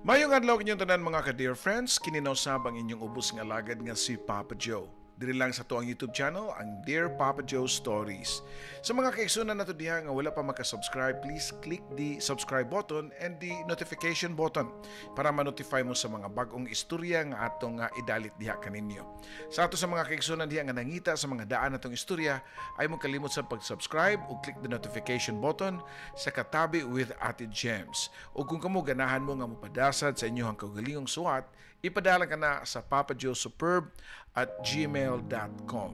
Mayong adlaw kinyong tanan, mga ka-dear friends, kini na usab ang inyong ubos nga alagad nga si Papa Joe. Diri lang sa atuang YouTube channel, ang Dear Papa Joe Stories. Sa mga kaigsunan nato diha nga wala pa maka-subscribe, please click the subscribe button and the notification button para ma-notify mo sa mga bag-ong istorya nga atong idalit diha kaninyo. Sa ato sa mga kaigsunan diha nga nangita sa mga daan natong istorya, ayaw mo kalimot sa pag-subscribe o click the notification button sa Katabi with Ate Gems. O kung kamo ganahan mo nga mopadasad sa inyong kaugalingong suwat, ipadala ka na sa papajoesuperb@gmail.com.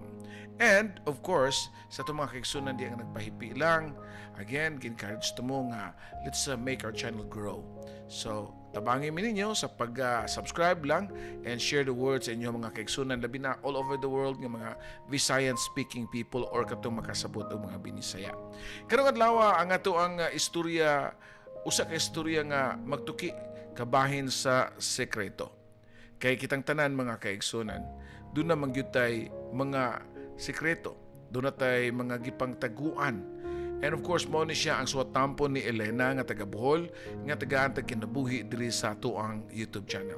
And, of course, sa itong mga kaigsunan di ang nagpahipi lang, again, encourage to mo nga, let's make our channel grow. So, tabangin mi ninyo sa pag-subscribe lang and share the word sa inyong mga kaigsunan, labi na all over the world nga mga Visayan speaking people or katong makasabot og mga Binisaya. Karong adlaw, ang ato ang istorya, usa ka istorya nga magtuki kabahin sa sekreto. Kay kitang tanan, mga kaigsunan, duna man gyud tay mga sekreto, duna tay mga gipangtaguan. And of course, mao ni siya ang suwat-tampon ni Elena nga taga Bohol, nga tagaan tag kinabuhi diri sa atuang YouTube channel.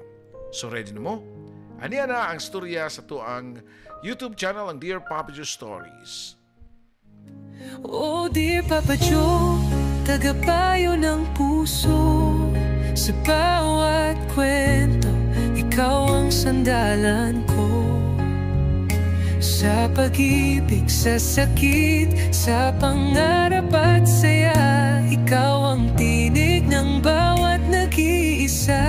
So ready na mo? Aniya na ang storya sa atuang YouTube channel, ang Dear Papa Joe Stories. Oh dear Papa Joe, tagapayo ng puso. Sa bawat kwento, ikaw ang sandalan ko. Sa pag-ibig, sa sakit, sa pangarap at saya, ikaw ang tinig ng bawat nag-iisa.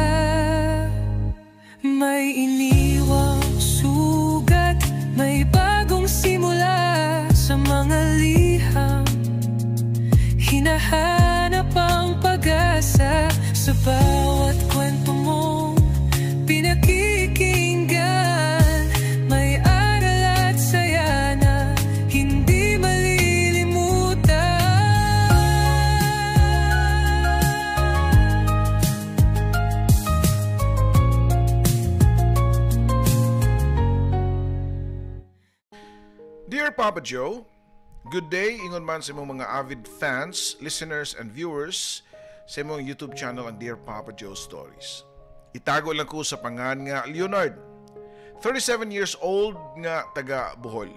May iniwang sugat, may bagong simula. Sa mga liham, hinahanap ang pag-asa. Sa bawat kwento mong pinakikinggan, may aral at saya na hindi malilimutan. Dear Papa Joe, good day, ingon man sa imong mga avid fans, listeners, and viewers sa imong YouTube channel, ang Dear Papa Joe Stories. Itago lang ko sa pangan nga Leonard, 37 years old nga taga Bohol.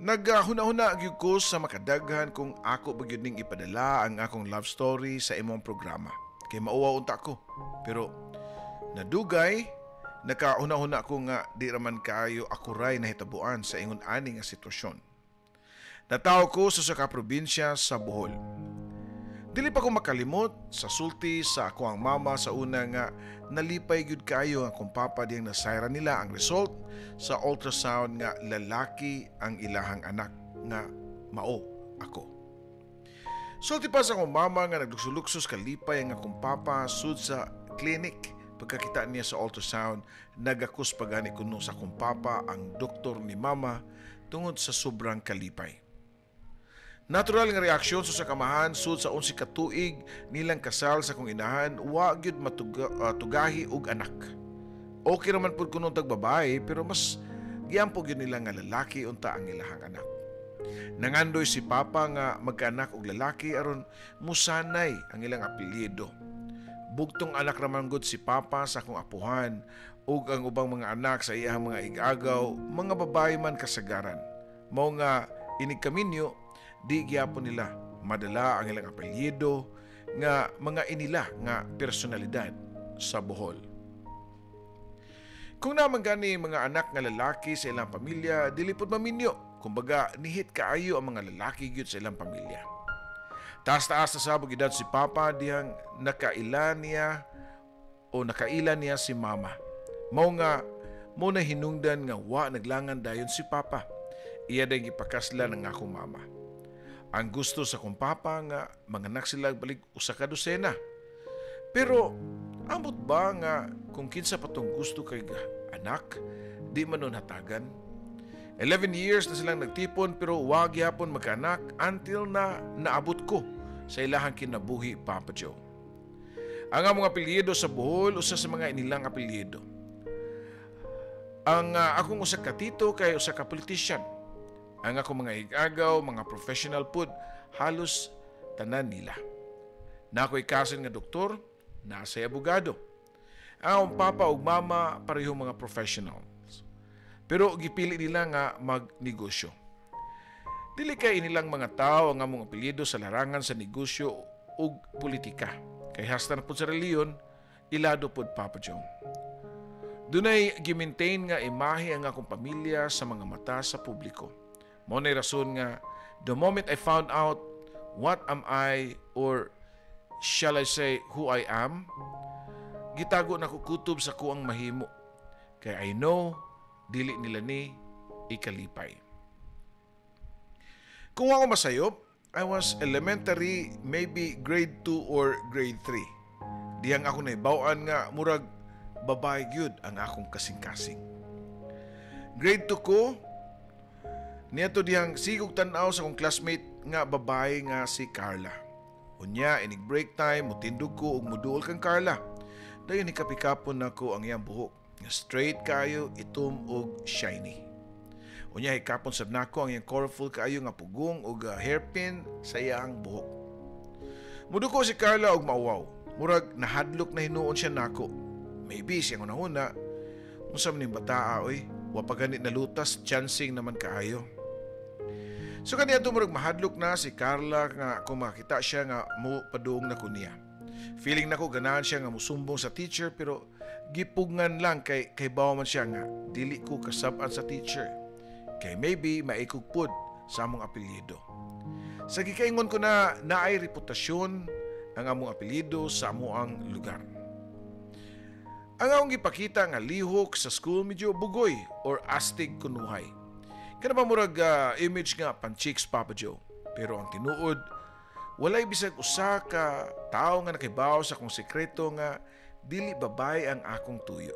Naghuna-huna gyud ko sa makadaghan kung ako ba gyud ning ipadala ang akong love story sa imong programa. Kay mauwaw unta ko. Pero nadugay nakahuna-huna ko nga di raman kaayo ako ray nahitabuan sa ingon ani nga sitwasyon. Natawo ko sa usa ka probinsya sa Bohol. Dili pa ko makalimot sa sulti sa ako ang mama sa una nga nalipay gyud kaayo ang akong papa diyang nasayran nila ang result sa ultrasound nga lalaki ang ilahang anak nga mao ako. Sulti pa sa akong mama nga naglukso-luksos kalipay ang akong papa sud sa clinic. Pagkakita niya sa ultrasound, nagakus pa gani kuno sa akong papa ang doktor ni mama tungod sa sobrang kalipay. Natural nga reaksyon sa kamahan sud sa 11 ka tuig nilang kasal sa akong inahan, wa gyud matugahi og anak. Okay raman pud kuno tag babae, pero mas giampo gyud nila nga lalaki unta ang ilahang anak. Nangandoy si papa nga magkaanak og lalaki aron musanay ang ilang apelyido. Bugtong anak raman gud si papa sa akong apuhan ug ang ubang mga anak sa iyang mga igagaw, mga babae man kasagaran. Mao nga inig kaminyo, di gyapon nila madala ang ilang apelyido nga mga inila nga personalidad sa Bohol. Kung naman gani mga anak nga lalaki sa ilang pamilya, dili pud maminyo. Kumbaga, nihit kaayo ang mga lalaki gyud sa ilang pamilya. Taas-taas na sabog edad si Papa dihang nakaila niya o nakaila niya si Mama. Mao nga mo na hinungdan nga wa naglangan dayon si Papa. Iya day gipakasla ng akong mama. Ang gusto sa akong papa nga manganak sila balik usa ka dosena. Pero amot ba nga kung kinsa pa tong gusto kay anak, di man nun hatagan? 11 years na silang nagtipon pero wa gyapon magkaanak until na naabot ko sa ilahang kinabuhi, Papa Joe. Ang among apelyido sa Bohol, usa sa mga inilang apelyido. Ang akong usa ka tito kay usa ka politician. Ang akong mga igagaw, mga professional pud, halos tanan nila. Na ako'y cousin nga doktor, Naa say abogado. Ang akong papa ug mama pareho mga professionals. Pero gipili nila nga magnegosyo. Dili kay inilang mga tao ang among apelyido sa larangan sa negosyo ug politika. Kay hasta na pud sa reliyon, ilado pud, Papa Joe. Dunay gi-maintain nga imahe ang akong pamilya sa mga mata sa publiko. Mao nay rason nga the moment I found out what am I, or shall I say who I am, gitago nako kutob sa kuang mahimo. Kay I know dili nila ni ikalipay. Kung ako masayop, I was elementary, maybe grade 2 or grade 3. Diyang ako nahibaw-an nga murag babae gyud ang akong kasing-kasing. Grade 2 ko, niadto diyang sige kog tan-aw sa akong classmate nga babae nga si Carla. Unya, inig break time, mutindog ko ug muduol kang Carla. Dayon hikap-hikapon nako ang iyang buhok. Nga straight kayo, itom ug shiny. Unya hikapon sab nako ang iyang colorful kaayo nga pugong ug hairpin sa iyang buhok. Muduko si Carla og mauwaw. Murag nahadlok na hinuon siya nako. Maybe siyang hunahuna, unsa man ning bataa oy, wa pa gani nalutas, chancing naman kaayo. So kaniadto murag mahadlok na si Carla nga kung makita siya nga mo padung na ko niya. Feeling nako ganahan siya nga musumbong sa teacher, pero gipugngan lang kay bawa man siya nga dili ko kasab-an sa teacher. Kay maybe maikog pud sa among apelyido. Sa gikaingon ko na naay reputasyon ang among apelyido sa amoang lugar. Ang akong gipakita nga lihok sa school medyo bugoy or astig kunuhay. Kana ba murag image nga pan-chicks, Papa Joe. Pero ang tinuod, walay bisag usa ka tawo nga nakibaw sa akong sekreto nga dili babae ang akong tuyo.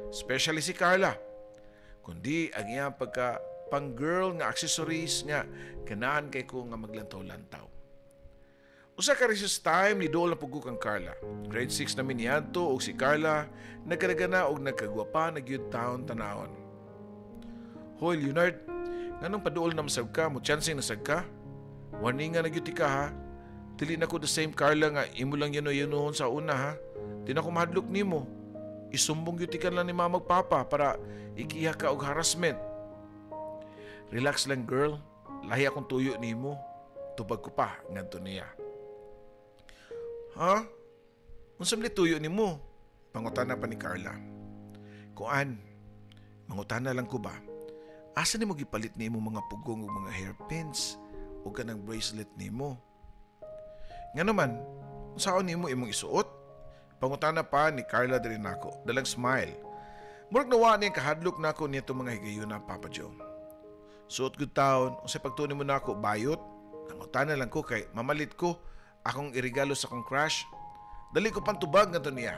Especially si Carla. Kundi ang iyang pagka pang-girl nga accessories nga ganahan kay ko nga maglantaw-lantaw. Usa ka recess time, niduol na pud ko kang Carla. Grade 6 na mi niadto og si Carla nagkadagana og nagkagwapa na gyud taon tanawon. "Hoy Leonard, nganong paduol na masab ka, mo chancing na sad ka? Warning nga na gyud ka ha. Dili na ko the same Carla nga imo lang yuno-yunohon sa una ha. Di na ko mahadlok nimo. Isumbong gyud ka lang ni mama ug papa para ikiha ka og harassment." "Relax lang, girl. Lahi akong tuyo nimo." Tubag ko pa ngadto niya. "Ha? Unsa man tuyo nimo?" Pangutana pa ni Carla. "Kuan, mangutana lang ko ba? Asa nimo gipalit nimo mga pugong ug mga hairpins ug kanang bracelet nimo? Nga naman, unsaon nimo imong isuot?" Pangutana pa ni Carla diri nako, dalang smile. Murag nawa niyang kahadlok nako nito mga higayuna, Papa Joe. "Suot gud taon, unsay pagtuo nimo nako, bayot? Nangutana lang ko kay mamalit ko akong irigalo sa akong crush." Dali ko pantubag ngadto niya.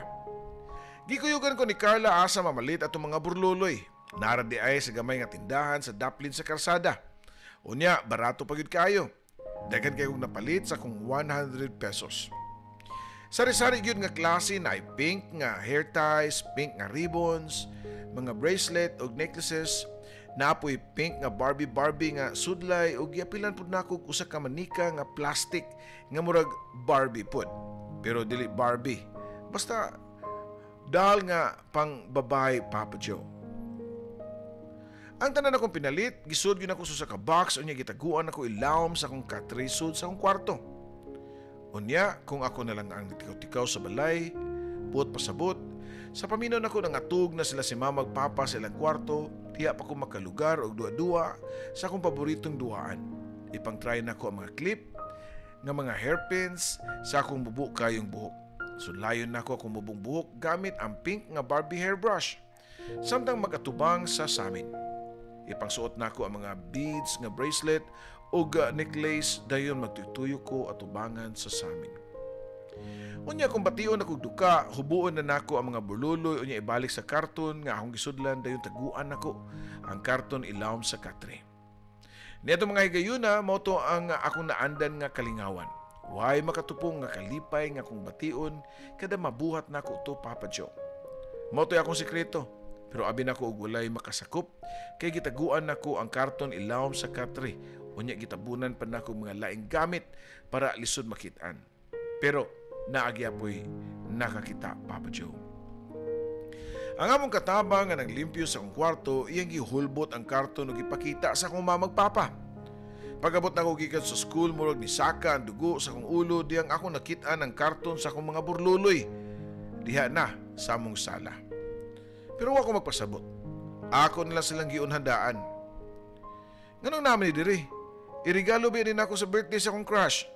Gikuyugan ko ni Carla asa mamalit atong mga burluloy. Nara di ay sa gamay nga tindahan sa daplin sa karsada. Unya, barato pa gyud kaayo. Daghan kay kog napalit sa akong 100 pesos. Sari-sari gyud nga klase na ay pink nga hair ties, pink nga ribbons, mga bracelet ug necklaces, napoy pink nga Barbie Barbie nga sudlay ug giapilan pud nako og usa ka manika nga plastic nga murag Barbie pud. Pero dili Barbie. Basta dal nga pang babae, Papa Joe. Ang tanan akong pinalit, gisud gyud ako sa ka box, unya gitaguan ako ilawom sa akong katre sud sa akong kwarto. Unya, kung ako na lang ang tikaw-tikaw sa balay, buot pasabot, sa paminaw nako nangatug na sila si mama ug papa sa ilang kwarto, diha pa ko makalugar og duwa-duwa sa akong paboritong duwaan. Ipang-try nako ang mga clip nga mga hairpins sa akong bubo kayong buhok. Sudlayon nako akong bubong buhok gamit ang pink nga Barbie hairbrush samtang magatubang sa samin. Ipangsuot nako ang mga beads nga bracelet ug necklace, dayon magtuyo ko atubangan sa samin. Unya kung bation ako duka, hubuon na nako ang mga bululoy unya ibalik sa karton nga akong gisudlan, dayon taguan nako ang karton ilawom sa katre. Niadto mga higayuna, mao to ang akong naandan nga kalingawan. Way makatupong nga kalipay nga akong bation kada mabuhat nako to, Papa Joe. Mao to'y akong sekreto. Pero abi nako og walay makasakop kay gitaguan nako ang karton ilawom sa katre, unya gitabunan pa nako mga laing gamit para lisod makit-an. Pero Naa gyapoy nakakita, Papa Joe. Ang among katabang nga naglimpyo sa akong kwarto, iyang gihulbot ang karton ug gipakita sa akong mama'g papa. Pag-abot nako gikan sa school, murag ni saka ang dugo sa akong ulo diyang ako nakit-an ang karton sa akong mga burluloy diha na sa among sala. Pero wa ko magpasabot. Ako nila silang giunhandaan. "Nganong naa man ni diri? Irigalo ba din ako sa birthday sa akong crush?"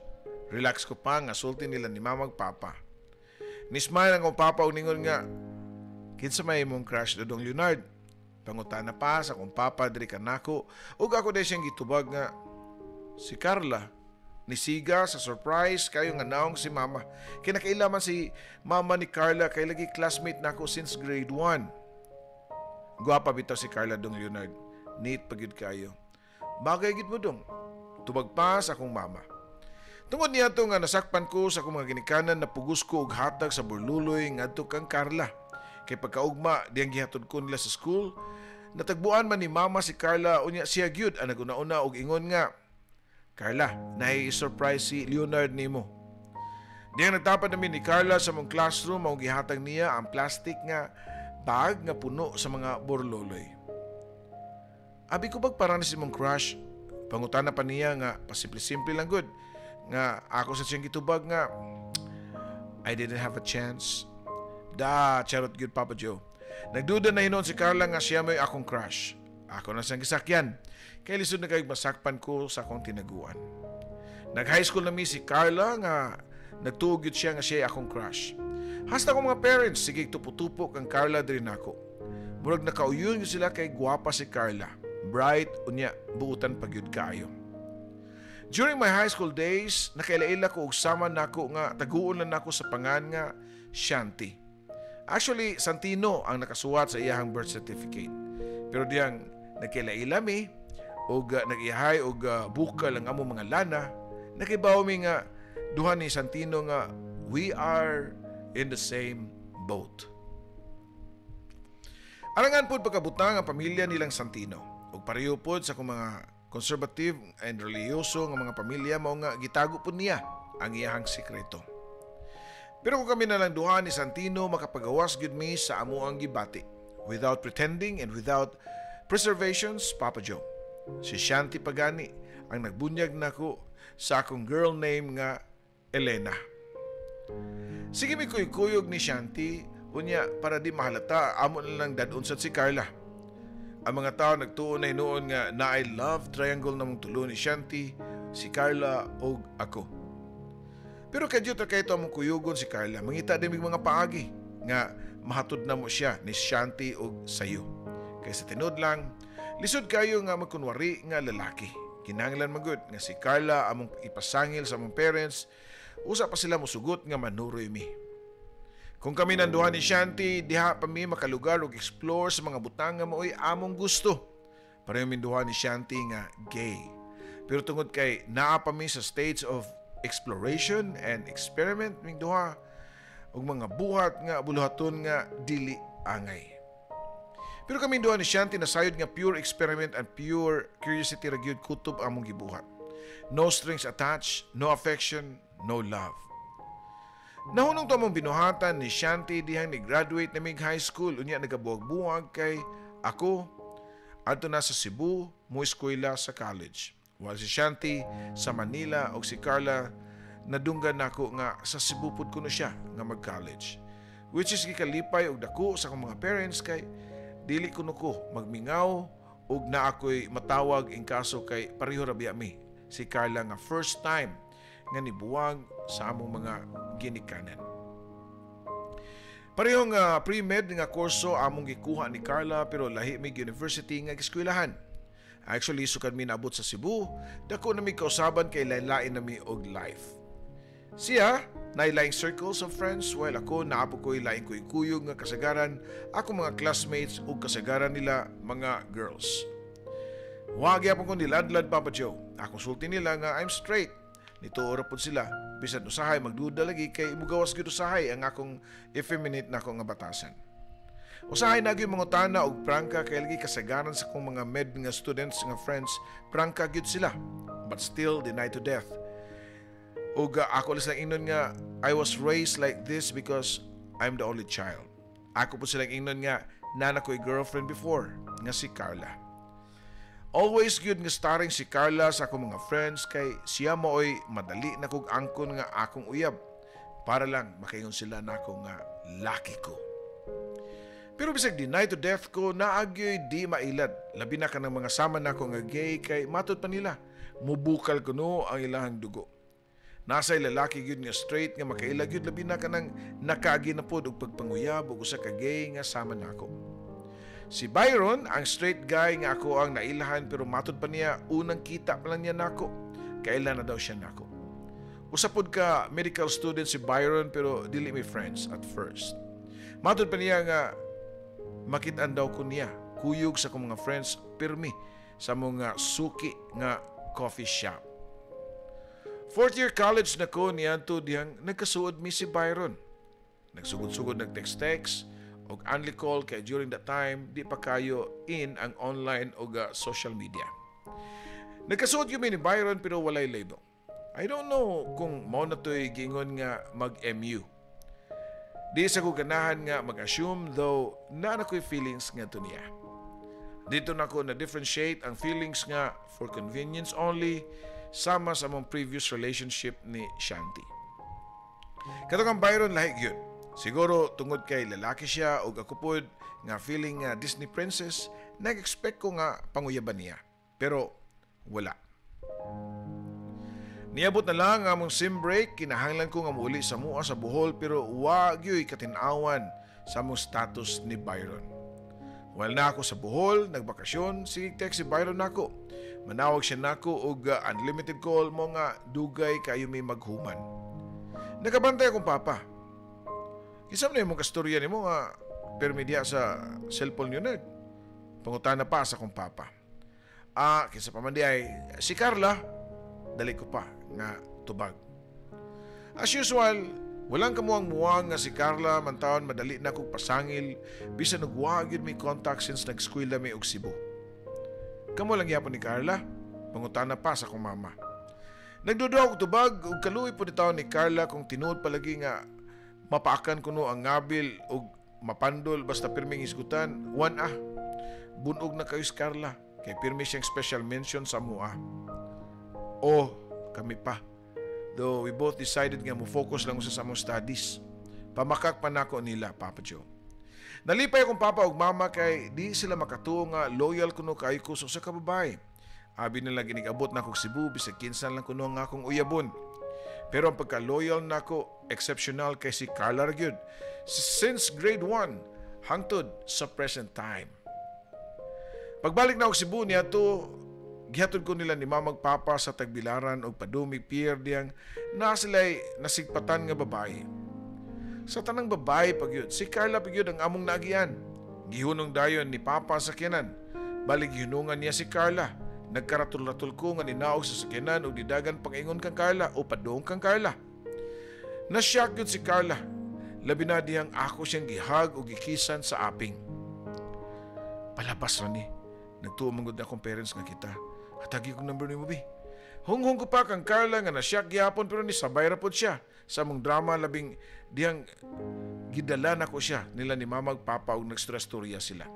Relax ko pa nga sulti nila ni mama'g papa. Ni-smile ang akong papa ug ningon nga, "Kinsa may imong crush, Dodong Leonard?" Pangutana pa sa akong papa diri kanako ug ako dahil siyang gitubag nga, "Si Carla." Nisiga sa surprise kayo nga naong si mama. Kinakaila man si mama ni Carla kay lagi classmate nako since grade 1. "Gwapa bitaw si Carla, Dong Leonard. Neat pa gyud kayo. Bagay gid mo, dong." Tubag pa sa akong mama. Tungod niya to nga nasakpan ko sa akong mga ginikanan, na pugos ko og hatag sa burluloy ngadto kang Carla. Kay pagkaugma diyang gihatod ko nila sa school, natagbuan man ni mama si Carla, unya siya gyud ang naguna-una og ingon nga, "Carla, nahi surprise si Leonard nimo." Diyang nagtapad namin ni Carla sa mong classroom, mao gihatag niya ang plastic nga bag nga puno sa mga borloloy. "Abi ko bag para ni si mong crush?" Pangutana pa niya nga pasimple-simple lang gud. Nga ako sa siyang gitubag nga, "I didn't have a chance." Da, charot gyud, Papa Joe. Nagduda na hinuon si Carla nga siya may akong crush. Ako na siyang gisakyan. Kay lisod na kayo masakpan ko sa akong tinaguan. Nag-high school na mi si Carla nga nagtuo gyud siya nga siya akong crush. Hasta akong mga parents, sige tupo-tupo kang Carla diri nako. Murag nakauyon gyud sila kay gwapa si Carla. Bright unya buutan pa gyud kaayo. During my high school days, nakaila-ila ko og sama nako nga taguon lang nako sa pangan nga Shanti. Actually, Santino ang nakasuwat sa iyahang birth certificate. Pero diyang nagkaila-ila mi og nag-ihay og bukal ang among mga lana, nakibaw mi nga duha ni Santino nga we are in the same boat. Arangan pod pagkabutang ang pamilya nilang Santino. Ug pareho pod sa akong mga conservative and relihiyoso nga mga pamilya, mao nga gitago pod niya ang iyahang sikreto. Pero kung kami na lang duha ni Santino, makapagawas gyud mi sa amuang gibati without pretending and without preservations, Papa Joe. Si Shanti pagani ang nagbunyag nako sa akong girl name nga Elena. Sige mi kuyog ni Shanti, unya para di mahalata, amo na lang dadon sad si Carla. Ang mga tao nagtuo na hinuon nga naay love triangle namong tulo ni Shanti, si Carla ug ako. Pero kadyo ta kay among kuyugon si Carla, mangita din mig mga paagi nga mahatod na mo siya ni Shanti og sayo. Kay sa tinuod lang, lisod kayo nga magkunwari nga lalaki. Kinahanglan magud nga si Carla among ipasangil sa among parents, usa pa sila mosugot nga manuroy mi. Kung kami nanduha ni Shanti, diha pa mi makalugar og explore sa mga butang nga mao'y among gusto. Pareho min duha ni Shanti nga gay. Pero tungod kay naa pa mi sa stage of exploration and experiment ming duha og mga buhat nga buluhaton nga dili angay. Pero kami duha ni Shanti nasayod nga pure experiment and pure curiosity ra gyud kutob among gibuhat. No strings attached, no affection, no love. Nahunong to among binuhatan ni Shanti dihang ni graduate na mig high school, unya nagabuwag-buwag kay ako adto na sa Cebu mo eskwela sa college. While si Shanti sa Manila og si Carla nadunggan nako nga sa Cebu pud kuno siya nga mag-college. Which is gikalipay og dako sa akong mga parents kay dili kuno ko magmingaw og naa ko'y matawag in kaso kay pareho ra biya mi si Carla nga first time nga nibuwag sa among mga ginikanan. Parehong pre-med nga kurso among gikuha ni Carla pero lahi mig university nga giskwelahan. Actually, sukad mi naabot sa Cebu, dako na mi kausaban kay lain-lain na mi og life. Siya, naay laing circles of friends, while ako naa po ko'y laing kuy-kuyog nga kasagaran ako mga classmates ug kasagaran nila mga girls. Wa gyapon ko niladlad, Papa Joe. Akong sulti nila nga I'm straight. Nituo ra pud sila bisan usahay magduda lagi kay mugawas gyud usahay ang akong effeminate nako nga batasan. Usahay na gyud mangutana og prangka kay lagi kasagaran sa akong mga med nga students nga friends, prangka gyud sila, but still deny to death. Ug ako lang silang ingnon nga I was raised like this because I'm the only child. Ako pod silang ingnon nga naa na ko'y girlfriend before nga si Carla. Always gyud nga starring si Carla sa akong mga friends kay siya maoy madali na kog angkon nga akong uyab para lang makaingon sila nako nga laki ko. Pero bisag deny to death ko, naa gyoy di mailad. Labi na kanang mga sama nako nga gay kay matud pa nila, mubukal kuno ang ilahang dugo. Naa say lalaki gyud nga straight nga makaila gyud, labi na kanang nakaagi na pod og pagpanguyab og usa ka gay nga sama nako. Si Byron, ang straight guy nga ako ang nailahan, pero matud pa niya unang kita pa lang niya nako, kaila na daw siya nako. Usa pod ka medical student si Byron, pero dili mi friends at first. Matud pa niya nga makitaan daw ko niya kuyog sa akong mga friends pirmi sa mga suki nga coffee shop. Fourth year college na ko niadto dihang nagkasuod mi si Byron. Nagsugod-sugod nag-text-text og only call kay during that time di pa kayo in ang online og social media. Nagkasuod gyud mi ni Byron pero walay label. I don't know kung mao na to'y giingon nga mag-MU. Di sa ko ganahan nga mag-assume, though naa na ko'y feelings nga to niya. Didto nako na differentiate ang feelings nga for convenience only sama sa among previous relationship ni Shanti. Katong ang Byron, lahi gyud. Siguro tungod kay lalaki siya ug ako pod nga feeling nga Disney princess, nag-expect ko nga panguyaban niya. Pero wala. Niabot na lang ang among sem break, kinahanglan ko nga muuli sa mua sa Bohol, pero wa gyoy katin-awan sa among status ni Byron. While naa ko sa Bohol, nagbakasyon, sige text si Byron nako. Manawag siya nako og unlimited call mo nga dugay kayo may maghuman. Nakabantay akong papa. "Kinsa man imong kastorya nimo nga permi diha sa cellphone, Leonard?" pangutana pa sa akong papa. "Ah, kinsa pa man diay, si Carla," dali ko pa nga tubag. As usual, walang kamuwang-muwang nga si Carla man taon madali na kog pasangil bisan og wa gyud may contact since nag-eskwela mi og Cebu. "Kamo lang gyapon ni Carla?" pangutana pa sa akong mama. Nagduda og tubag ug kaluoy pod taon ni Carla kung tinuod palagi nga mapaakan kuno ang ngabil ug mapandol basta pirming hisgutan, one ah. Bunog na kayo si Carla kay pirmi siyang special mention sa mua. Oh, kami pa. Though we both decided nga mo focus lang usa sa among studies. Pamakak pa nako nila, Papa Joe. Nalipay akong papa ug mama kay di sila makatuo nga loyal kuno kaayo ko sa usa ka babae. Abi nila ginig-abot nako Cebu, bisag kinsa lang kuno ang akong uyabon. Pero ang pagka-loyal nako exceptional kay si Carla ra gyud since grade 1 hangtod sa present time. Pagbalik na og Cebu niadto, gihatod ko nila ni mamag papa sa Tagbilaran og padumig pier diyang naa sila'y nasigpatan nga babae. Sa tanang babae pa gyud, si Carla pa gyud ang among naagian. Gihunong dayon ni papa sa sakyanan. Balik gihunungan niya si Carla. Nagkaratol-ratol ko nga ninaog sa sakyanan ug didagan pangingon kang Carla o padung kang Carla. Na-shock gyud si Carla. Labi na diyang ako siyang gihag o gikisan sa aping. "Palabas ra ni. Nagtuo man gud akong parents nga kita. Hatagi kong number nimo, bi." Hunghong ko pa kang Carla nga na-shock gyapon, pero nisabay ra pod siya sa among drama, labing diyang gidala nako siya nila ni mamag papa ug nagstorya sila.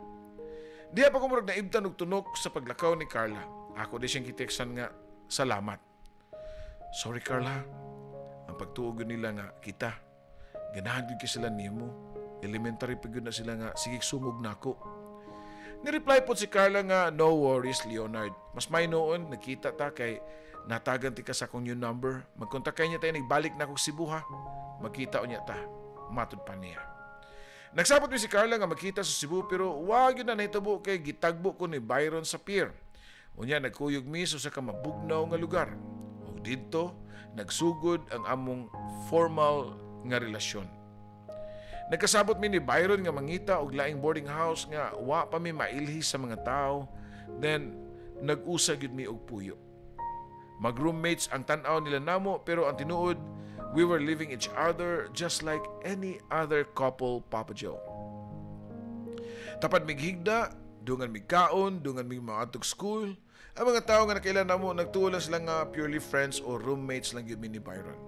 Diha pa ko murag naibtan og tunok sa paglakaw ni Carla. Ako di siyang giteksan nga salamat. "Sorry, Carla. Ang pagtuo gyud nila nga kita. Ganahan gyud kay sila nimo. Elementary pa gyud na sila nga sige sungog nako." Ni-reply pod si Carla nga, "No worries, Leonard. Mas may noon nagkita ta kay natagan ti ka sa akong new number. Magkontak kay niya tayo nagbalik na akong Cebu ha. Magkita unya ta," matud pa niya. Nagsabot mi si Carla nga magkita sa Cebu, pero wa gyud na nahitabo kay gitagbo ko ni Byron sa pier. Unya nagkuyog mi sa usa ka mabugnaw nga lugar. Ug didto nagsugod ang among formal nga relasyon. Nagkasabot mi ni Byron nga mangita og laing boarding house nga wa pa mi mailhi sa mga tao. Then nag-usa gyud mi og puyo. Mag-roommates ang tan-aw nila namo, pero ang tinuod, we were living each other just like any other couple, Papa Joe. Tapad mig higda, dungan mig kaon, dungan mig maadtog school. Ang mga tao nga nakaila namo, nagtuo lang sila nga purely friends or roommates lang gyud mi ni Byron.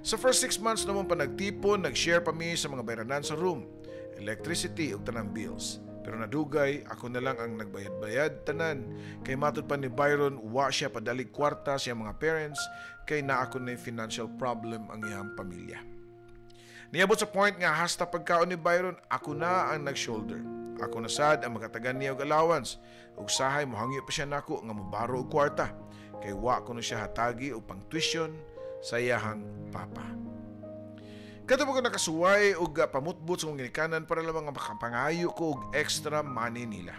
Sa first 6 months namong panagtipon, nag-share pa mi sa mga bayranan sa room, electricity ug tanang bills. Pero nadugay, ako na lang ang nagbayad-bayad tanan. Kay matud pa ni Byron, wa siya padalig kwarta sa iyang mga parents kay naa kunoy financial problem ang iyang pamilya. Niabot sa point nga hasta pagkaon ni Byron, ako na ang nag-shoulder. Ako na sad ang makatagan niya og allowance. Ug sahay mohangyo pa siya nako nga mobaro og kwarta. Kay wa ko na siya hatagi og pang-tuition sa iyahang papa. Kadto ko nakasuway og pamutbot sa kong ginikanan para lamang nga makapangayo ko og extra money nila.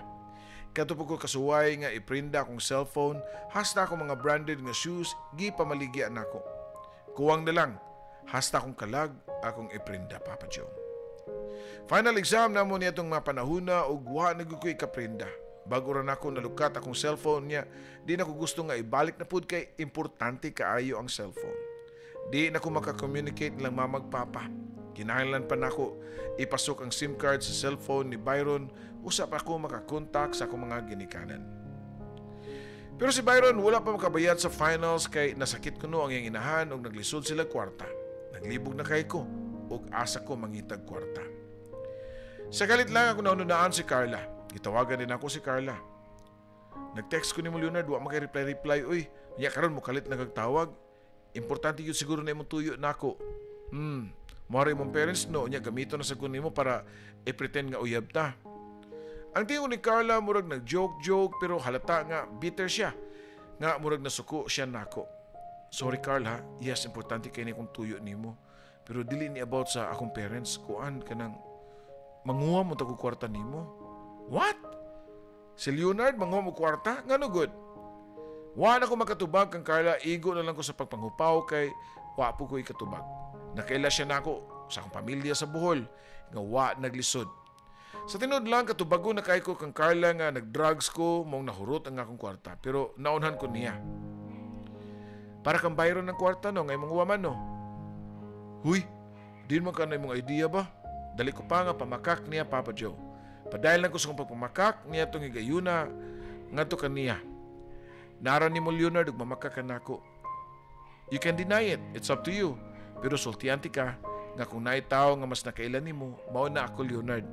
Kadto ko kasuway nga iprinda akong cellphone, hasta akong mga branded nga shoes gipamaligya nako. Kuwang na lang, hasta akong kalag akong iprinda, Papa Joe. Final exam namo niya itong mga panahuna ug wa na gyud ko ikaprinda. Bago ra nako nalukat akong cellphone niya, di na ko gusto nga ibalik na pud kay importante kaayo ang cellphone. Di na ko maka-communicate nilang mamag papa. Kinahanglan pa nako ipasok ang SIM card sa cellphone ni Byron usap ako makakontak sa akong mga ginikanan. Pero si Byron wala pa makabayad sa finals kay nasakit kuno ang iyang inahan ug naglisod sila kwarta. Naglibog na kay ko ug asa ko mangitag kwarta. Sa kalit lang ako naununaan si Carla. Gitawagan din ako si Carla. "Nag-text ko nimo, Leonard, wa man reply-reply uy. Nya karon mo kalit na tawag. Importante yun siguro na imong tuyo nako. Moari imong parents no, nya gamito na sa nimo para i-pretend nga uyab ta." Ang tingog ni Carla murag nag-joke-joke pero halata nga bitter siya. Nga murag nasuko siya nako. "Sorry, Carla, yes, importante kay ni kong tuyo nimo. Pero dili ni about sa akong parents, kuan kanang manguha mo ta kwarta nimo." "What? Si Leonard manguha mo kwarta? Ngano gud?" Wa na ko makatubag kang Carla, igo na lang ko sa pagpanghupaw kay wa po ko ikatubag. Nakaila siya nako sa akong pamilya sa Bohol nga wa naglisod. Sa tinuod lang, katubago na kay ko kang Carla nga nag-drugs ko mong nahurot ang akong kwarta, pero naunhan ko niya. "Para kang Byron ng kwarta no, ngay mong man no." "Huy, di man ka na imong idea ba?" Dali ko pa nga pamakak niya, Papa Joe. Padayon lang ko sa akong pagpamakak niya tong higayuna ngadto kaniya. "Nara ni mo, Leonard, ug mamakak ka nako. You can deny it. It's up to you. Pero sultian tika nga kung naay tawo nga mas nakailan nimo, mao na ako, Leonard.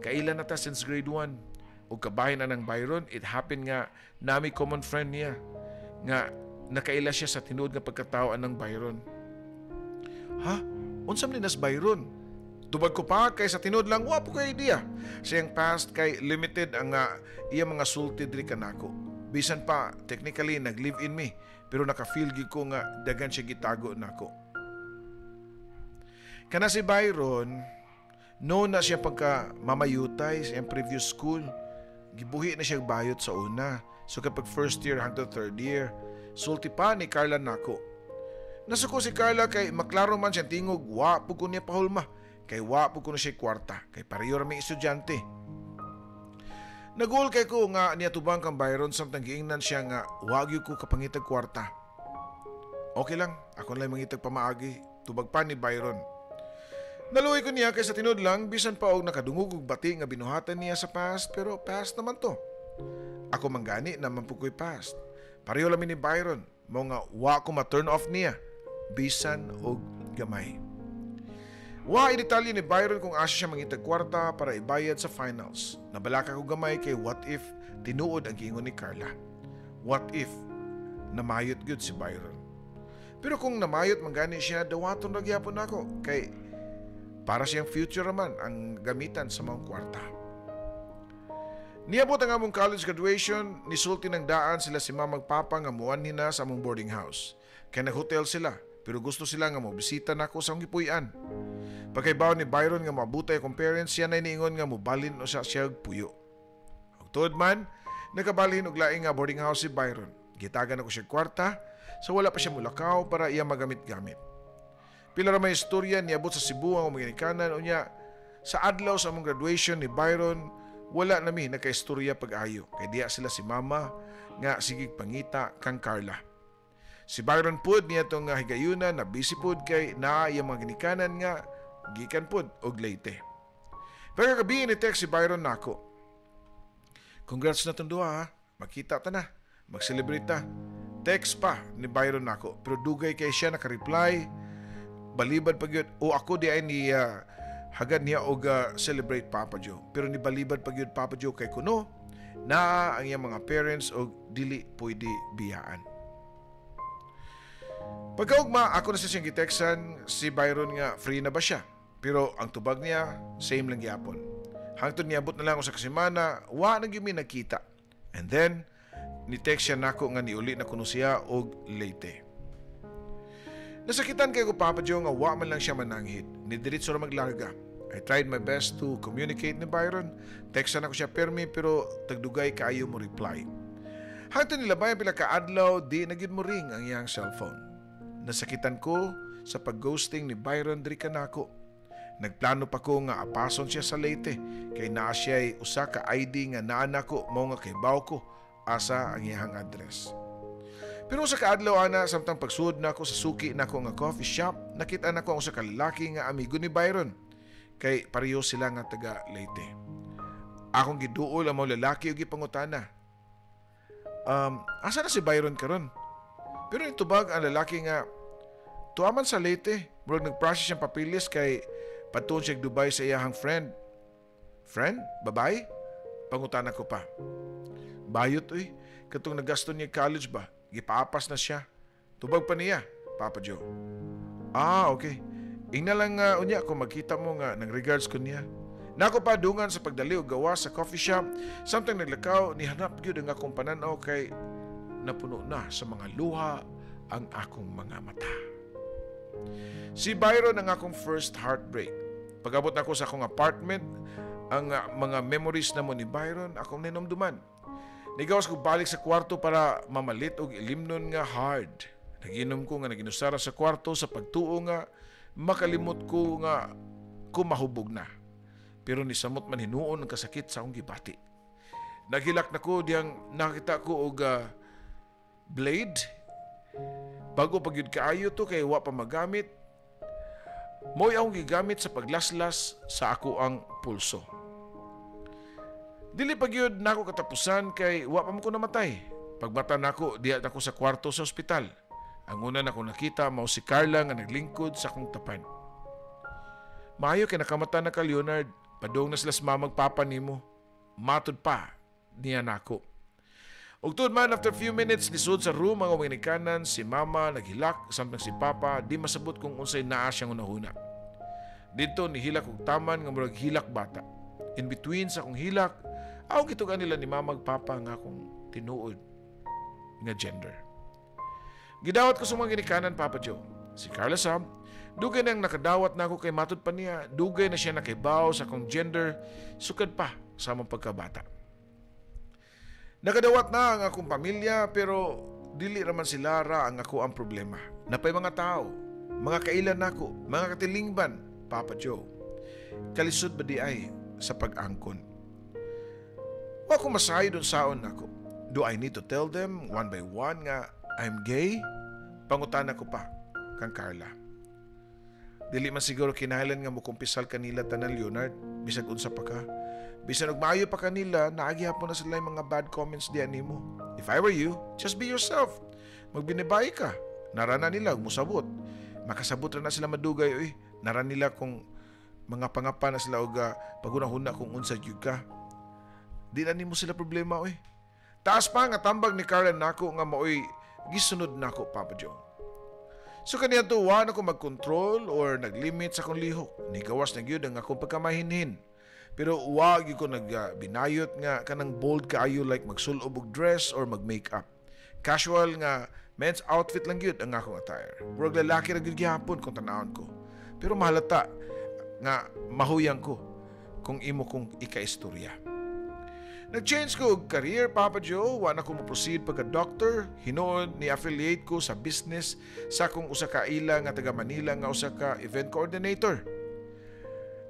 Kaila na ta since grade 1. Ug kabahin na ng Byron, it happened nga nami common friend niya nga nakaila siya sa tinuod nga pagkatao anang Byron." "Ha? Unsa man ni nas Byron?" Tubag ko pa kay sa tinuod lang wa po kay idea. Siyang past kay limited ang iya mga sulti diri kanako. Bisan pa technically nag-live in me pero naka-feel gyud ko nga dagan siya gitago nako. "Kana si Byron, no na siya pagka mamayutay sa iyang previous school. Gibuhi na siya bayot sa una. So kapag first year hangtod third year," sulti pa ni Carla nako. Nasuko si Carla kay maklaro man siyang tingog, wa po ko niya pahulma. Kay wa po ko na siya kwarta, kay pareho ra may estudyante. Nagul kay ko nga niya tubang kang Byron samtang giingnan siya nga wa gyud ko kapangitag kwarta. "Okay lang, ako na lang mangitag pamaagi," tubag pa ni Byron. Naluoy ko niya kay sa tinuod lang bisan pa og nakadungog og bati nga binuhatan niya sa past, pero past naman to. Ako man gani naman po ko'y past. Pareho lang mi ni Byron, mao nga wa ko ma-turn off niya bisan og gamay. Wa detalye ni Byron kung asa siya mangitag kwarta para ibayad sa finals. Nabalaka ko gamay kay what if tinuod ang giingon ni Carla? What if namayot gyud si Byron? Pero kung namayot man gani siya, dawaton ra gyapon nako kay para siyang future man ang gamitan sa mga kwarta. Niabot ang among college graduation, nisulti ng daan sila si mamag papa nga muanhi na sa among boarding house. Kay nag-hotel sila, pero gusto sila nga mobisita nako sa akong gipuy-an. Pagkaibaw ni Byron nga maabutay akong parents, siya na niingon nga mobalin o sa siya puyo. Ug tuod man, nakabalhin og laing nga boarding house si Byron. Gitagan ako siya kwarta, sa wala pa siya mulakaw para iya magamit-gamit. Pila ra may istorya, niabot sa Cebu ang mga ginikanan, unya sa adlaw sa among graduation ni Byron, wala nami nakaistorya pag-ayo kay diya sila si mama nga sigig pangita kang Carla. Si Byron pud niya tong higayuna na busy pud kay naa iyang mga ginikanan nga gikan pud og Leyte. Pero kagabi ni text si Byron nako. "Congrats na tong duha ha. Makita ta na. Mag-celebrate ta." Text pa ni Byron nako pero dugay kay siya naka-reply. Balibad pa gyud o ako di ay ni hagad niya og celebrate, Papa Joe. Pero ni balibad pa gyud, Papa Joe, kay kuno naa ang iyang mga parents og dili pwede biyaan. Pagkaugma, ako na siyang giteksan si Byron nga free na ba siya. Pero ang tubag niya, same lang gyapon. Hangtod niabot na lang usa ka semana, wa na gyud mi nagkita. And then, ni-text siya nako nga niuli na kuno siya og Leyte. Nasakitan kay ko, Papa Joe, nga wa man lang siya mananghid. Ni diretso ra maglarga. I tried my best to communicate ni Byron. Textan ako siya permi pero tagdugay kaayo mo reply. Hangtod nilabay ang pila ka adlaw, di na gyud mo ring ang iyang cellphone. Nasakitan ko sa pag-ghosting ni Byron diri kanako. Nagplano pa ko nga apason siya sa Leyte kay naa siya'y usa ka ID nga naa nako, mao nga kahibaw ko asa ang iyang address. Pero sa kaadlaw ana, samtang pagsud nako sa suki nako nga coffee shop, nakita nako ang usa ka lalaki nga amigo ni Byron kay pareho sila nga taga Leyte. Akong giduol ang mga lalaki ug gipangutana. "Asa na si Byron karon?" Pero nitubag ang lalaki nga tuwa man sa Leyte, murag nagprocess siyang papilis kay padtuon siya Dubai sa iyahang friend. "Friend? Babae?" Pangutana ko pa. "Bayot uy, katong nagasto niya college ba? Gipaapas na siya." Tubag pa niya, Papa Joe. "Ah, okay. Ingna lang nga unya kung magkita mo nga ng regards ko niya." Nako pa dungan sa pagdali og gawas sa coffee shop, samtang naglakaw, nihanap gyud ang akong pananaw kay napuno na sa mga luha ang akong mga mata. Si Byron ang akong first heartbreak. Pag-abot nako sa akong apartment, ang mga memories namo ni Byron akong ninumduman. Nigawas ko balik sa kwarto para mamalit og ilimnon nga hard. Naginom ko nga naginusara sa kwarto sa pagtuo nga makalimot ko nga ko mahubog na. Pero nisamot man hinuon ang kasakit sa akong gibati. Naghilak na ko diyang nakita ko og blade. Bago pa gyud kaayo to kay wa pa magamit. Mo'y akong gigamit sa paglaslas sa ako ang pulso. Dili pa gyud nako katapusan kay wa pa man ko namatay. Pagbata nako, diha nako sa kwarto sa ospital. Ang una nako nakita mao si Carla nga naglingkod sa akong tapan. "Maayo kay nakamata na ka, Leonard. Padung na sila sa mama ug papa nimo." Matod pa niya nako. Ug tuod man, after few minutes, nisud sa room ang ginikanan, si mama naghilak samtang si papa di masabot kung unsay naa siyang hunahuna. Didto nihilak og taman nga murag hilak bata. In between sa akong hilak, ako gitugan nila ni mama ug papa nga akong tinuod nga gender. Gidawat ko sa mga ginikanan, Papa Joe. Si Carla sab, dugay nang nakadawat na ako kay matod pa niya, dugay na siya nakibaw sa akong gender, sukad pa sa among pagkabata. Nakadawat na ang akong pamilya pero dili raman sila ra ang ako ang problema. Napay mga tao, mga kailan nako, mga katilingban, Papa Joe. Kalisod ba di ay sa pag-angkon? Wa ko masayod unsaon nako. "Do I need to tell them one by one nga I'm gay?" Pangutana ko pa kang Carla. "Dili man siguro kinahanglan nga mokumpisal kanila tanan, Leonard, bisag unsa pa ka. Bisan og maayo pa kanila, naa gihapon na sila yung mga bad comments diyan nimo. If I were you, just be yourself. Magbinibay ka. Nara na nila ug musabot. Makasabot ra na sila madugay oy. Nara nila kung mga pangapa na sila og paghunahuna kung unsa gyud ka. Di na nimo sila problema oy." Taas pa nga tambag ni Carla nako nga maoy gisunod nako, Papa Joe. So kaniya to, wa na ko mag-control or naglimit sa akong lihok. Nigawas na gyud ang akong pagkamahinhin. Pero wa gyud ko nagbinayot nga kanang bold kaayo like magsulob og dress or mag-makeup. Casual nga men's outfit lang gyud ang akong attire. Murag lalaki ra gyud gihapon kung tan-awon ko. Pero mahalata nga mahuyang ko kung imo kong ikaistorya. Nag-change ko og career, Papa Joe. Wa na ko mo-proceed pagka doctor. Hinuon ni affiliate ko sa business sa akong usa ka ila nga taga Manila nga usa ka event coordinator.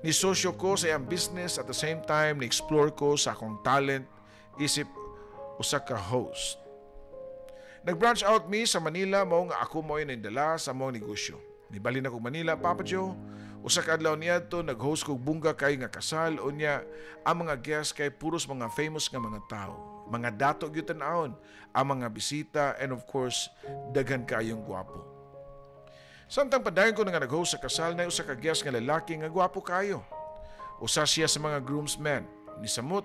Ni sosyo ko sa iyang business, at the same time ni-explore ko sa akong talent isip usa ka host. Nag-branch out mi sa Manila, mao nga ako mo'y nindala sa mong negosyo. Nibalhin ako Manila, Papa Joe. Usa ka adlaw niadto, nag-host kog bungga kay nga kasal, unya ang mga guests kay puros mga famous nga mga tao. Mga dato gyud tan-awon ang mga bisita and of course daghan kayong gwapo. Samtang padayon ko na nga nag-host sa kasal, na usa ka guest nga lalaki nga gwapo kayo. Usa siya sa mga groomsmen. Nisamot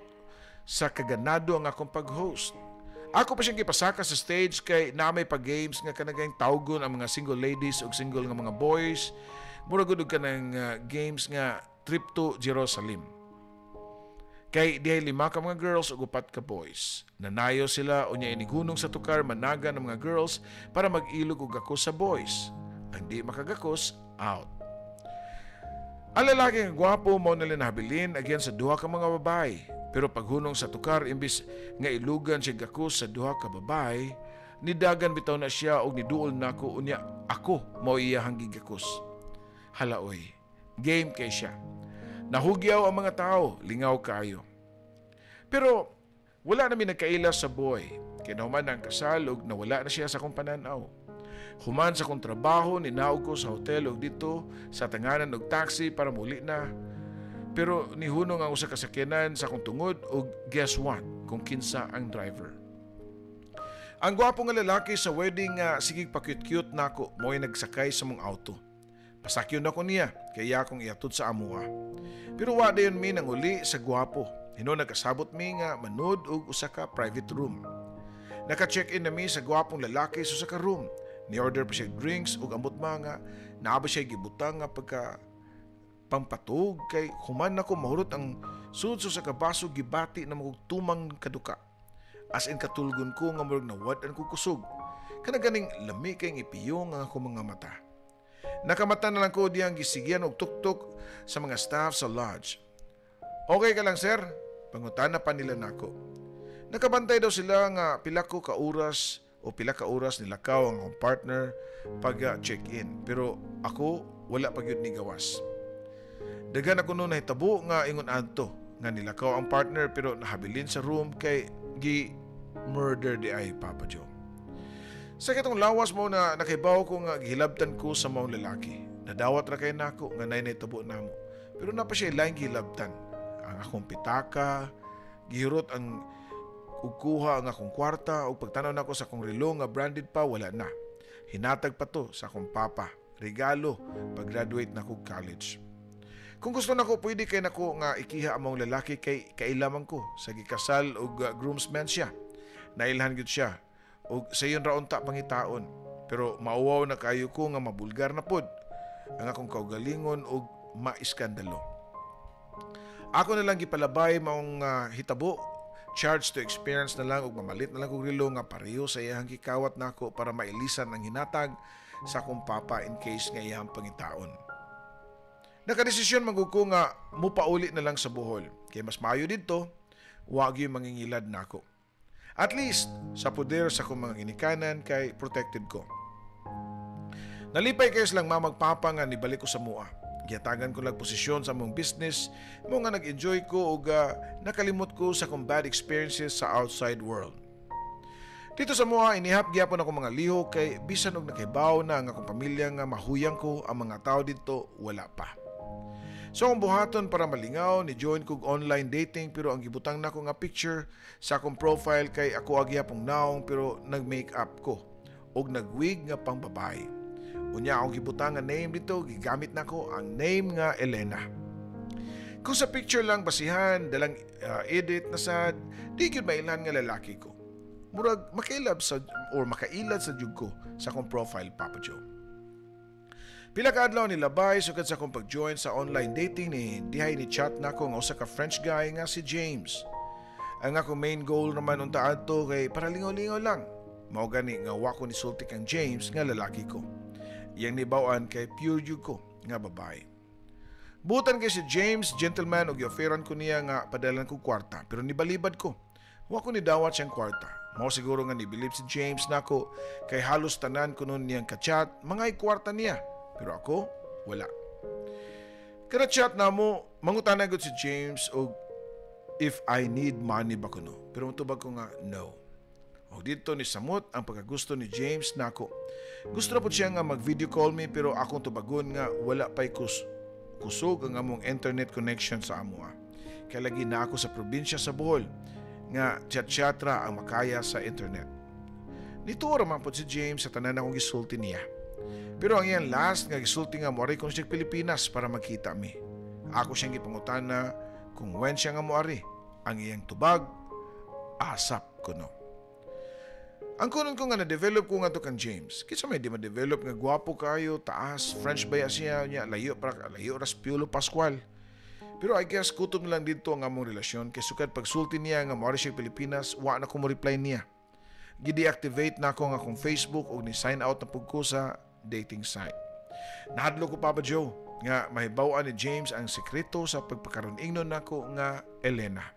sa kaganado ang akong pag-host. Ako pa siyang gipasaka sa stage kay na may pa-games nga kanagayng tawgon ang mga single ladies ug single nga mga boys. Mura gud og kanang games nga trip to Jerusalem. Kay dihay lima ka mga girls ug upat ka boys. Nanayo sila, unya inigunong sa tukar managa ng mga girls para mag-ilog og gakos sa boys. Ang di makagakos, out. Ang lalaki nga gwapo mao nila nahabilin agyan sa duha ka mga babae. Pero paghunong sa tukar, imbis nga ilugan siya gakos sa duha ka babae, nidagan bitaw na siya og niduol nako, unya ako mao iyahang gigakos. Halaoy, game kay siya. Nahugyaw ang mga tao, lingaw kayo. Pero wala na mi nagkaila sa boy. Kay nahuman ang kasal ug nawala na siya sa akong pananaw. Human sa akong trabaho, ninaog ko sa hotel ug dito sa tanganan og taxi para muli na. Pero nihunong ang usa ka sakyanan sa akong tungod ug guess what? Kung kinsa ang driver. Ang gwapo nga lalaki sa wedding nga sige pa-cute-cute nako mo'y nagsakay sa mong auto. Pasakyon ako niya kaya akong iatod sa amuha. Pero wa dayon mi nang uli sa gwapo. Hinuon nagkasabot mi nga manud og usa ka private room. Naka-check-in na mi sa gwapong lalaki sa usa ka room. Ni-order pa siya drinks ug ambot mga naa ba siya gibutang nga pagka pampatug kay human nako mahurot ang sud sa kabaso, gibati na magug tumang kaduka. As in katulgon ko nga murag nawad-an ko kusog. Kana ganing lami kay ipiyong ang akong mga mata. Nakamata na lang ko diyang gisigyan og tuktok sa mga staff sa lodge. "Okay ka lang, sir?" Pangutana pa nila nako. Nakabantay daw sila nga pila ko ka oras o pila ka oras nilakaw ang akong partner pag check-in. Pero ako, wala pa gyud ni gawas. Daghan ako noon nahitabo nga ingon adto nga nilakaw ang partner pero nahabilin sa room kay gi murder di ay, Papa Joe. Sa katong lawas mo na nakaibaw ko nga gihilabtan ko sa maong lalaki. Nadawat ra kay nako nga nay nahitabo namo. Pero napa siya laing gihilabtan. Ang akong pitaka, gihurot ang ug kuha ang akong kwarta ug pagtanaw nako sa akong relo nga branded pa, wala na. Hinatag pa to sa akong papa. Regalo pag-graduate na ko college. Kung gusto nako, pwede kay nako nga ikiha among lalaki kay kailaman ko sa gikasal og groomsman siya. Nailhan gyud siya ug sayon ra unta pangitaon. Pero mauwaw na kayo ko nga mabulgar na pod ang akong kaugalingon ug maiskandalo. Ako na lang gipalabay maong hitabo, charge to experience na lang ug mamalit na lang kog relo nga pareho sa iyang gikawat nako para mailisan ang hinatag sa akong papa in case nga iyang pangitaon. Nakadesisyon man gud ko nga mupauli na lang sa Bohol. Kay mas maayo didto, wa gyud mangingilad nako. At least sa poder sa akong mga ginikanan kay protected ko. Nalipay kayo silang mamagpapa nga nibalik ko sa mua. Gihatagan ko lang posisyon sa among business mo nga nag-enjoy ko ug nakalimot ko sa akong bad experiences sa outside world. Dito sa mua, inihap gyapon ako mga lihok kay bisan og nakibaw na ang akong pamilya nga mahuyang ko, ang mga tao dito wala pa. So akong buhaton para malingaw, ni join kog online dating pero ang gibutang nako nga picture sa akong profile kay ako agyapong naong pero nag-make up ko og nagwig nga pang babae. Unya akong gibutang nga name dito, gigamit nako ang name nga Elena. Kung sa picture lang basihan, dalang edit na sad, di gyud mailhan nga lalaki ko. Murag makailab sa or makailad sa jug ko sa akong profile, Papa Joe. Pila ka adlaw ni labay sukad sa akong pag-join sa online dating ni dihay ni chat nako nga usa ka French guy nga si James. Ang akong main goal naman unta adto kay para lingaw-lingaw lang. Mao gani nga wa ko nisulti kang James nga lalaki ko. Iyang nibaw-an kay pure jud ko nga babae. Butan kay si James, gentleman, ug gi-offeran ko niya nga padalan ko kwarta pero nibalibad ko. Wa ko nidawat siyang kwarta. Mao siguro nga nibilib si James nako kay halos tanan ko nun niyang kachat, mga kwarta niya. Pero ako, wala. Kada chat na mo, mangutana gud si James og if I need money ba kuno. Pero mutubag ko nga, no. O dito ni samot ang pagkagusto ni James nako. Gusto na po siya nga mag-video call me pero akong tubagon nga wala pa'y kusog ang among internet connection sa amoa. Kaya lagi na ako sa probinsya sa Bohol nga chat-chat ra ang makaya sa internet. Nituo ra man po si James sa tanan akong gisulti niya. Pero ang iyang last nga gisulti nga moari kon siya Pilipinas para magkita mi. Ako siyang gipangutana kung when siya nga moari. Ang iyang tubag, asap kuno. Ang kunon ko nga na-develop ko nga to kang James. Kinsa may di ma-develop nga gwapo kayo, taas, French baya siya, niya, layo, para, layo ras Piolo Pascual. Pero I guess kutob na lang dito ang among relasyon kay sukad pagsulti niya nga moari siya Pilipinas, wa na ko mo reply niya. Gi-deactivate na ako ang akong Facebook ug ni-sign out na pud ko sa dating site. Nahadlok ko, Papa Joe, nga mahibaw-an ni James ang sekreto sa pagpakaron ingnon nako nga Elena.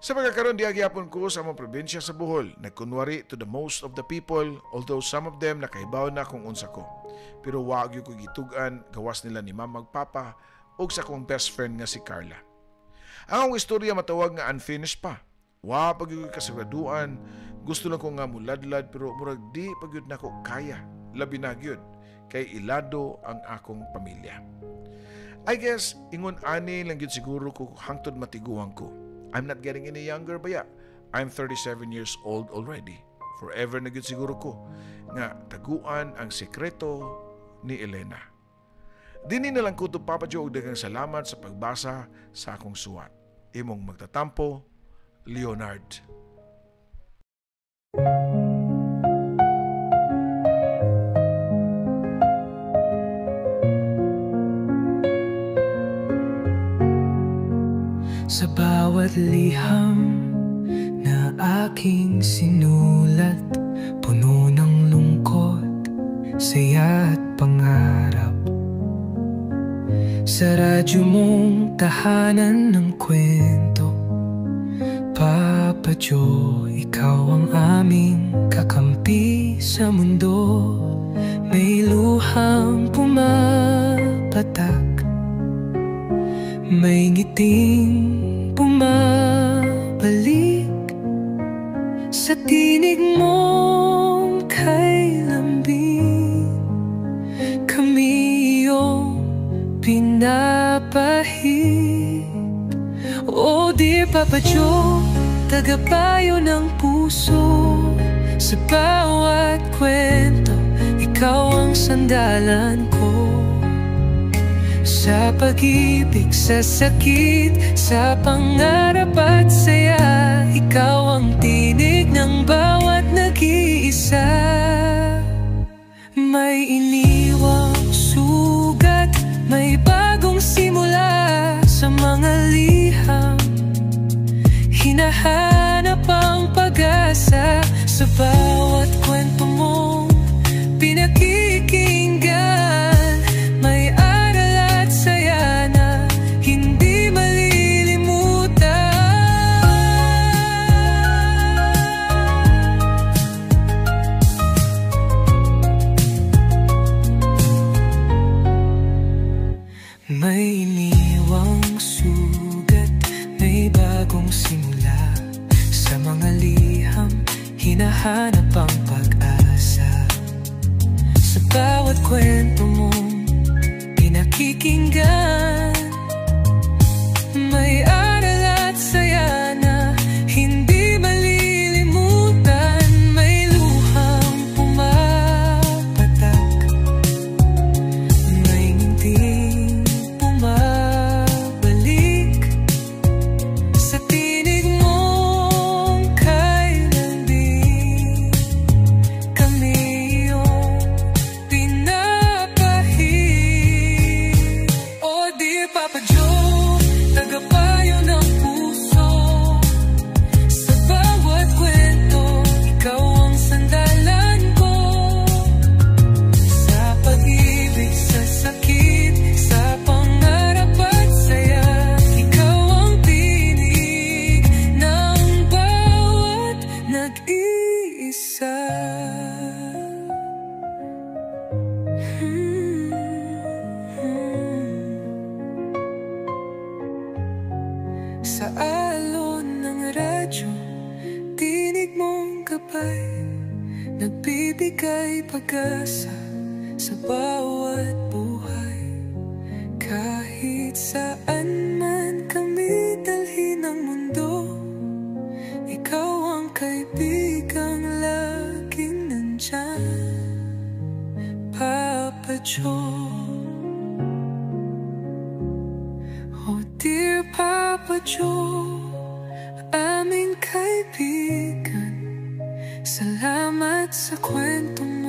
Sa pagkakaroon, diha gyapon ko sa among probinsya sa Bohol, nagkunwari to the most of the people, although some of them nakahibaw na kung unsa ko. Pero wa gyud ko gitug-an, gawas nila ni mama ug papa ug sa akong best friend nga si Carla. Ang akong istorya matawag nga unfinished pa. Wa pa gyud kasiguraduan, gusto lang ko nga muladlad pero murag di pa gyud nako kaya. Labi na gyud kay ilado ang akong pamilya. I guess ingon ani lang gyud siguro ko hangtod matiguang ko. I'm not getting any younger baya. I'm 37 years old already. Forever na gyud siguro ko nga taguan ang sekreto ni Elena. Dini na lang ko to, Papa Joe, og daghang salamat sa pagbasa sa akong suwat. Imong magtatampo, Leonard. Sa bawat liham na aking sinulat, puno ng lungkot, saya at pangarap. Sa radyo mong tahanan ng kwento, Papa Joe, ikaw ang aming kakampi sa mundo. May luhang pumapatak, may ngiting bumabalik. Sa tinig mong kay lambing, kami iyong pinapahid. Oh dear Papa Joe, tagapayo ng puso. Sa bawat kwento, ikaw ang sandalan ko. Sa pag-ibig, sa sakit, sa pangarap at saya, ikaw ang tinig ng bawat nag-iisa. May iniwang sugat, may bagong simula. Sa mga liham, hinahanap ang pag-asa. Sa bawat kwento mong pinakikinggan, may aral at saya na hindi malilimutan. May iniwang sugat, may bagong simula. Sa mga liham, hinahanap ang pag-asa. Sa bawat kwento mong pinakikinggan, may aral at saya na hindi malilimutan. May luhang pumapatak, may ngiting bumabalik. Sa tinig mong kay lambing, kami iyong pinapahid. Oh dear Papa Joe, tagapayo ng puso. Sa bawat kwento, ikaw ang sandalan ko. Sa pag-ibig, sa sakit, sa pangarap at saya, ikaw ang tinig ng bawat nag-iisa. Sa alon ng radyo, tinig mong gabay, nagbibigay pag-asa sa bawat buhay. Kahit saan man kami dalhin ng mundo, ikaw ang kaibigang laging nandyan. Dear Papa Joe, aming kaibigan, salamat sa kwento.